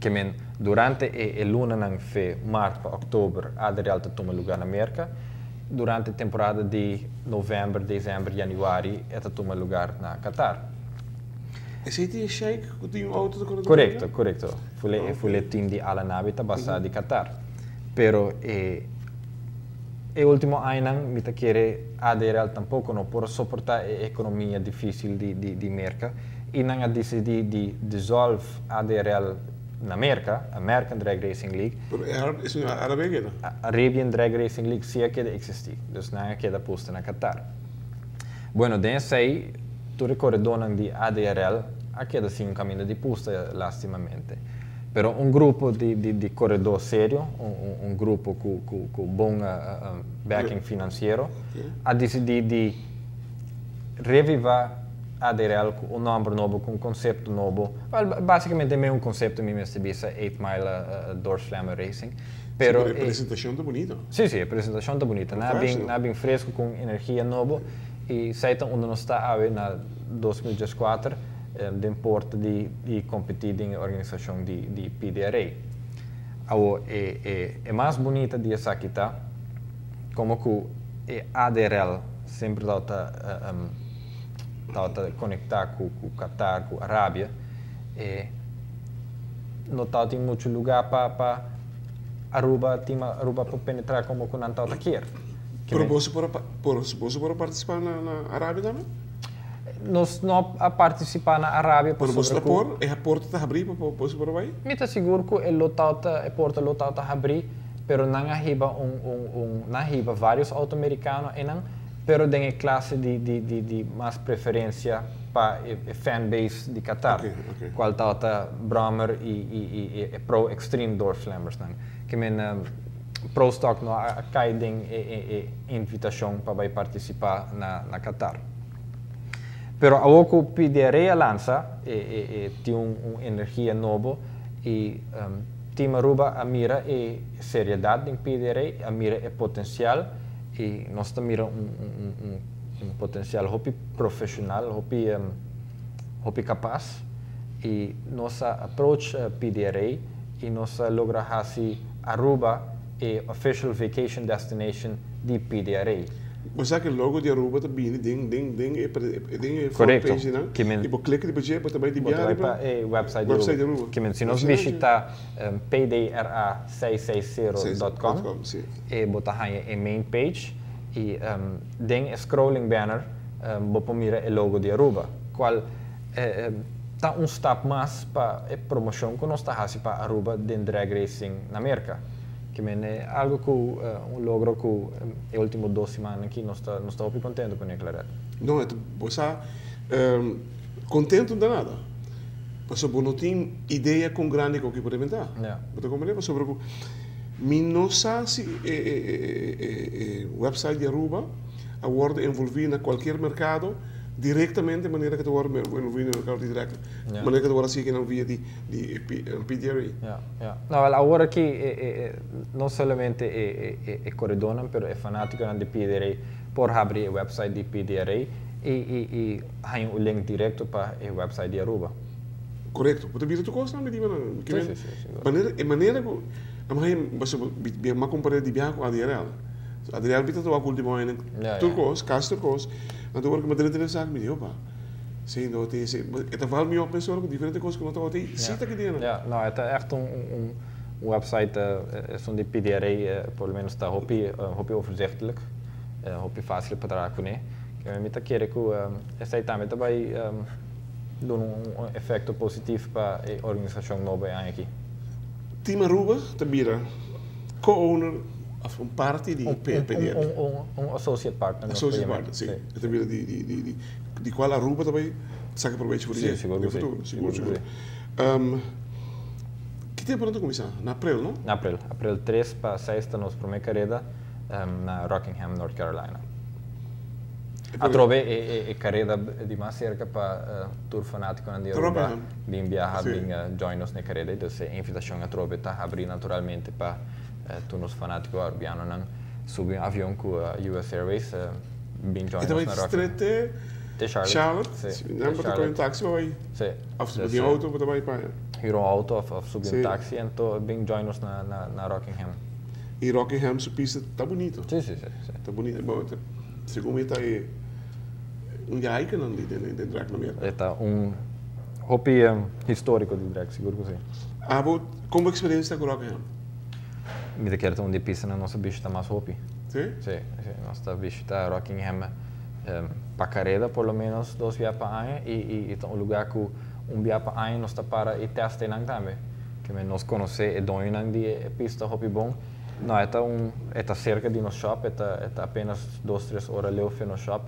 Kemen durante e lunanan fe maart pa october ADRL ta tuma luga na Merca. Durante temporada di november, december, januari e ta tuma lugar na Qatar. Esey tin e sheik cu tin un auto ta core ta Corecto, corecto. Fule, fule team di Al Anabi ta basa di Qatar. Pero e e ultimo añanan mi ta kere ADRL tampoco no por a soporta e economia dificil di di di Merca y nan a dicidi di dissolve ADRL na Merca, American Drag Racing League. Pero e Arab, esun Arabe a keda? Arabian Drag Racing League si a keda existi, dus nan a keda pusta na Qatar. Bueno, den esei tur e koredónan di ADRL a keda sin un kaminda di pusta lastimamente. Pero un grupo di di di koredó serio, un un un grupo ku ku ku bon backing finansiero a disidí di revivá ADRL ku un nòmber nobo, ku un konsepto nobo. Wèl, básikamente e un konsepto mi mester bisa, Eight Mile Doorslammer Racing. Pero e presentashon ta bunita. Sí, sí, e presentashon ta bunita. Nan a bin, nan a bin fresku ku un energia nobo i esei ta unda nos ta awe na 2014 den porta di di kompetí den e organisashon di di PDRA. Awo e e e mas bunita di esaki ta komo ku e ADRL semper tabata tabata konektá ku ku Qatar, ku Arabia, e no tabatin muchu lugá pa pa Aruba, team Aruba por penetrá komo ku nan tabata kier. Pero boso por a boso por a partisipá na na Arabia tambe? Nos no a partisipá na Arabia pasobra ku. Pero boso ta por? E porta ta habrí pa boso por a bai? Mi ta sigur ku e lo tabata e porta lo tabata habrí, pero nan a hiba un un un nan a hiba vários outo merikano einan, pero den e klase di di di di mas preferensia pa e e fan base di Qatar, kual tabata Brommer i i i e Pro Extreme Doorslammers nan. Ke men Pro Stock no a kai den e e e invitashon pa bai partisipá na na Qatar. Pero awor ku PDRA a lansa e e e tin un un energia nobo i Team Aruba a mira e seriedat den PDRA, a mira e potensial i nos ta mira un un un un potensial hopi profeshonal, hopi hopi kapas i nos a approach PDRA i nos a logra hasi Aruba e official vacation destination di PDRA. Bo sa ku e logo di Aruba ta bini den den den e den e front page nan i bo klik riba dje bo ta bai di biaha riba e website di Aruba. Ke men si nos bishita pdra 660.com e bo ta haña e main page i den e scrolling banner bo por mira e logo di Aruba kual ta un stap mas pa e promocion cu nos ta haci pa Aruba den drag racing na Merca. Ke men e algo cu un logro cu e ultimo dos simannan aki nos ta nos ta hopi contento cune, Claret. No, e ta bo sa contento no ta nada, pasobra bo no tin idea con grandi cu aki por rebenta. Bo ta comprende? Pasobra cu mi no sa si e website di Aruba a wordo envolvi na cualkier mercado directamente manera cu ta wordo envolvi na mercado di drag, manera cu ta wordo haci kinan via di PDRA. Ya, ya. No, wel awor aki no solamente e coredornan pero e fanaticonan di PDRA por habri e website di PDRA y haña un link directo pa e website di Aruba. Corecto. Bo ta bira tur cos nan mi di nan. Si, si, si, sigur. Manera, e manera cu a mi a compara di biaha cu ADRL. ADRL mi ta wak ultimo añanan tur cos, casi tur cos. Anto ora cu mi a drenta den esaki mi di, opa, si no tin esey. E ta val mi op mesora cu diferente cos cu no tabata ey, si ta keda nan. Ya, no, e ta echt un website, esun di PDRA por lo menos ta hopi, hopi overzichtelijk, hopi facil pa traha cune. Mi ta kere cu esey tambe ta bay duna un efecto positief pa e organisacion nobo e aña aki. Team Aruba ta bira co-owner of un parti di PDRA. Un associate partner. Associate partner, si. E ta bira di cual Aruba ta bay saca probecho for di dje den futuro. Sigur, sigur. Ki tempo nan ta cuminsa? Na april, no? Na april. April 3 pa 6 ta nos prome careda na Rockingham, North Carolina. Atrobe e careda di mas cerca pa tur fanaticonan di Aruba bin biaha, bin join nos na e careda. Dus e invitacion atrobe ta habri naturalmente pa tur nos fanatico arubianonan subi un avion cu US Airways bin join nos na Rockingham. Te Charlotte. Charlotte. Si. Nan bo ta coge un taxi pa bay. Si. Of si bo tin auto bo ta bay pa. Huur un auto of subi un taxi anto bin join nos na Rockingham. Y Rockingham su pista ta bunita. Si. Ta bunita. Bon, segun mi ta e un di icon di drag na Merca. E ta un hopi historico di drag, sigur cu si. Abo, con bo experiencia cu Rockingham? Mi ta kere ta un di pista nan nos a bishita mas hopi. Si? Si, nos ta bishita Rockingham pa careda por lo menos dos bia pa aña y ta un lugar cu un bia pa aña nos ta para y test nan tambe. Ke men nos conoce e doñonan di e pista hopi bon. No, e ta cerca di nos shop, e ta apenas 2, 3 ora leu for nos shop.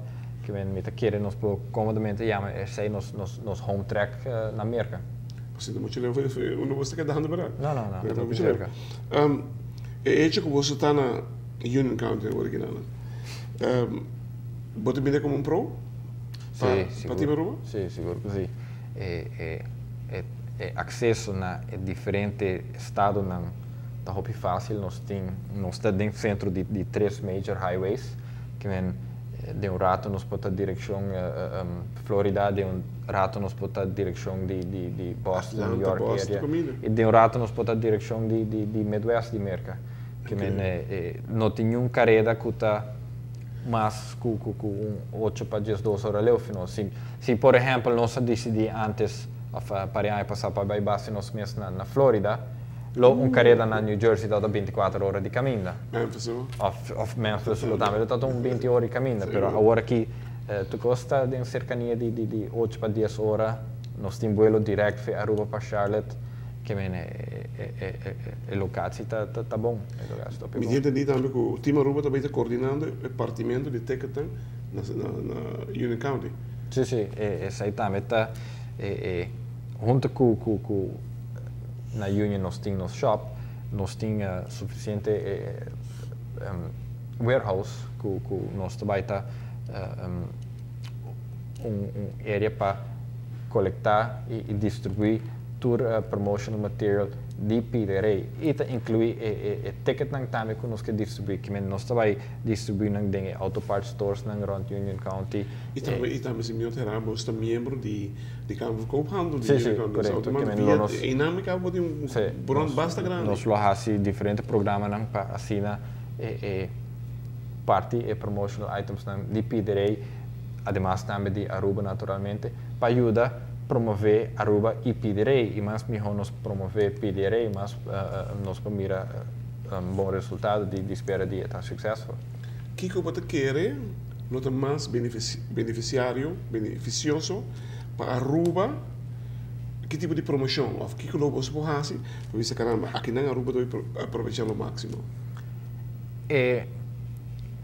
Ke men mi ta kere nos por comodamente yama esey nos home track na Merca. Pasobra ta mucho leu, unda bo ta kedando, berdad? No, Ta ta mucho cerca. Leu. E hecho cu bo ta na Union County original, bo ta mira como un pro? Si, Pa sigur. Team Aruba? Si, sigur cu si. E acceso na e diferente estadonan ta hopi facil. Nos ta den centro di tres major highways, ke men di un rato nos por ta direccion Florida, di un rato nos por ta direccion di Boston, Atlanta, New York Boston, area. caminda. Y di un rato nos por ta direccion di Midwest di Merca. Ke men no tin un careda cu ta mas cu un 8 pa 12 ora leu, no. Si por ehempel nos a dicidi antes, of pa aña pasa pa bay base nos mes na Florida, lo un careda na New Jersey ta 24 ora di caminda. Memphis, no? Of Memphis lo tambe ta un 20 ora di caminda, pero awor aki tur cos ta den cercania di 8 pa 10 ora, nos tin vuelo direct for Aruba pa Charlotte, ke men e locatie ta bon, e locatie ta Mi bon. a entende tambe cu Team Aruba tambe ta coordinando e partimento di ticket na Union County. Si, esey tambe ta hunto cu na Union nos tin nos shop, nos tin suficiente warehouse cu nos tambe ta un area pa colecta y distribui tur promotional material di PDRA. Y ta inclui e ticket nan tambe cu nos kier distribui, ke men nos tambe distribui nan den auto parts stores nan rond Union County. Y tambe si mi no ta ta miembro di Kamer van Koophandel di Si, Union County. Correcto. Automaticamente Ke men via nos e dinamica bo tin un bron basta grandi. Nos lo haci diferente programa nan pa asina e parti e promotional items nan di PDRA, ademas tambe di Aruba naturalmente, pa yuda promove Aruba y PDRA. Y mas miho nos promove PDRA, mas nos por mira un bon resultado di spera di ta successful. Kico bo ta kere lo ta mas beneficiario, beneficioso pa Aruba? Ki tipo di promocion? Of kico lo bo por haci? Pa bisa, caramba, aki na Aruba ta aprovecha lo maximo.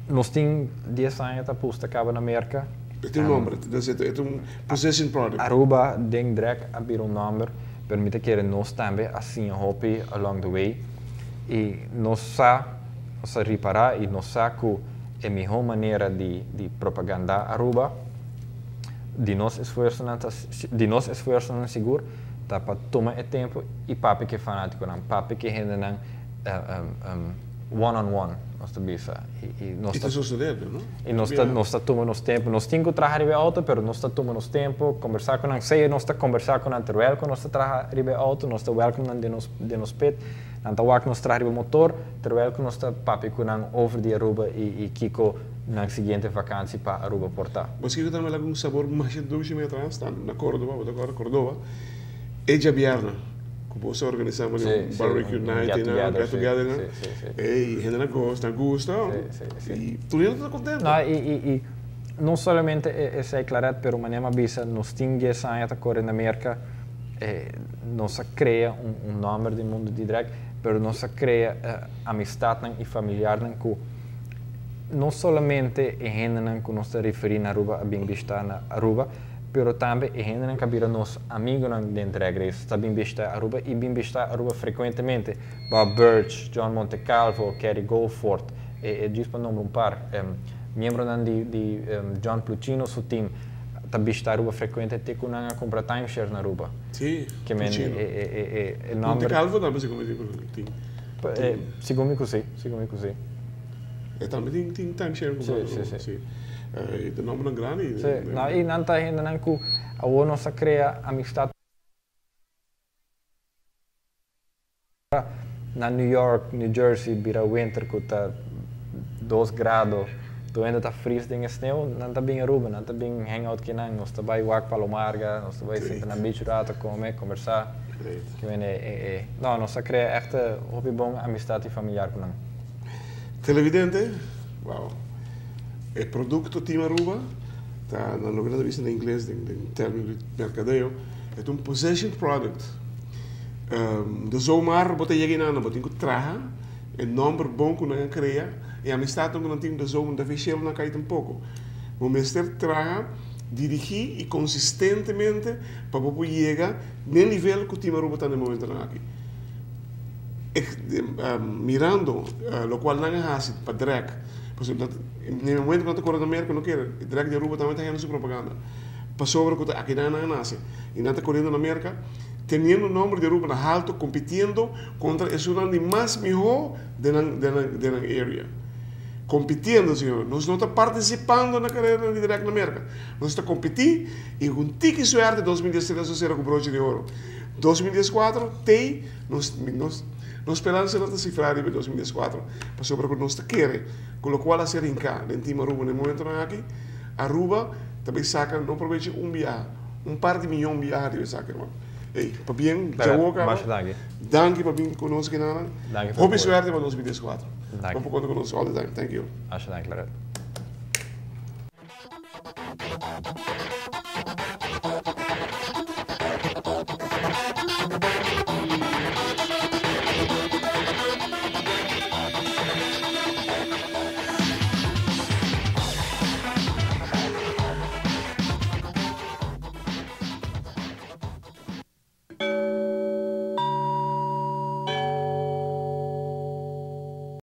Nos tin 10 aña ta pusta caba na Merca. E tin un nomber, e ta un position product. Aruba den drag a bira un nomber, pero mi ta kere nos tambe asina hopi along the way y nos sa ripara y nos sa cu e miho manera di propaganda Aruba di nos esfuerso nan sigur ta pa tuma e tempo y papia cu fanatico nan, papia cu hende nan one on one, nos ta bisa y nos Y ta ta sucediendo, no? Y nos ta tuma nos tempo, nos tin cu traha riba auto, pero nos ta tuma nos tempo, combersa cu nan, sea nos ta combersa cu nan terwijl cu nos ta traha riba auto, nos ta welcome nan den nos pit, nan ta wak nos traha riba motor, terwijl cu nos ta papia cu nan over di Aruba y kico nan siguiente vakantie pa Aruba por ta. Bo kico tambe un sabor mas dushi mi atras, ta na Cordoba, bo ta Cordoba. E diabierna, cu bo a organisa un barbecue un night, get no? together, Get together, no? Si. Ey, hende na gusta, na gusta. Si. Y tur hende ta contento. No, y no solamente esey claret, pero manera bisa, nos tin 10 aña ta core na Merca, nos a crea un nomber di mundo di drag, pero nos a crea amistad nan y familiar nan cu no solamente e hende nan cu nos ta referi na Aruba a bin bishita na Aruba, pero tambe e hende nan cu a bira nos amigo nan den drag race, ta bin bishita Aruba y bin bishita Aruba frecuentemente. Bob Birch, John Montecalvo, Kerry Goforth, e djis pa nombra un par, miembro nan di John Pluchino su team, ta bishita Aruba frecuente te cu nan a cumpra timeshare na Aruba. Ke men Pluchino. e Monte nomber Calvo tambe segun mi tin. Segun mi cu si, segun mi cu si. E tambe tin timeshare cu Si. Si. E nomber grandi. Si, no, y nan ta hende nan cu awo nos a crea amistad. Na New York, New Jersey bira winter ku ta 2 grado, tur hende ta fris den e sneeuw, nan ta bin Aruba, nan ta bin hangout akinan, nos ta bai wak Palo Marga, nos ta bai sinta na beach rato, come, combersa. Great. Ke men e, no, nos a crea echt hopi bon amistad y familiar cu nan. Televidente, wow. E producto Team Aruba ta na loke nan ta bisa na ingles den termino di mercadeo, e ta un positioned product. De zomaar bo ta yega einan, bo tin cu traha e nomber bon cu nan a crea, e amistadnan cu nan tin, de zomaar no ta feshel nan cay tampoco. Bo mester traha dirigi y consistentemente pa bo por yega n'e nivel cu Team Aruba ta na e momentonan aki. Mirando locual nan a haci pa drag, pasobra na e momento cu nan ta core na Merca no kere, e drag di Aruba tambe ta hende su propaganda, pasobra cu ta akinan nan a nace y nan ta coriendo na Merca teniendo nomber di Aruba na halto compitiendo contra esunnan di mas miho den nan den nan area. Compitiendo, señor. Nos no ta participando na careranan di drag na Merca. Nos ta competi y cu un tiki suerte 2013 nos cera cu broche di oro. 2014 tey nos nos nos speransa no ta cifra riba 2014 pasobra cu nos ta kere cu locual a ser hinca den Team Aruba na e momentonan aki, Aruba ta bay saca no probecha un biaha, un par di miyon biaha riba esaki hermano. Ey, pabien djawo caba. Masha danki. Danki pa bin cu nos kinanan. Danki pa Hopi apoyo. suerte pa 2014. Danki. Bo por conta cu nos all the time. Thank you. Masha danki, Loretta.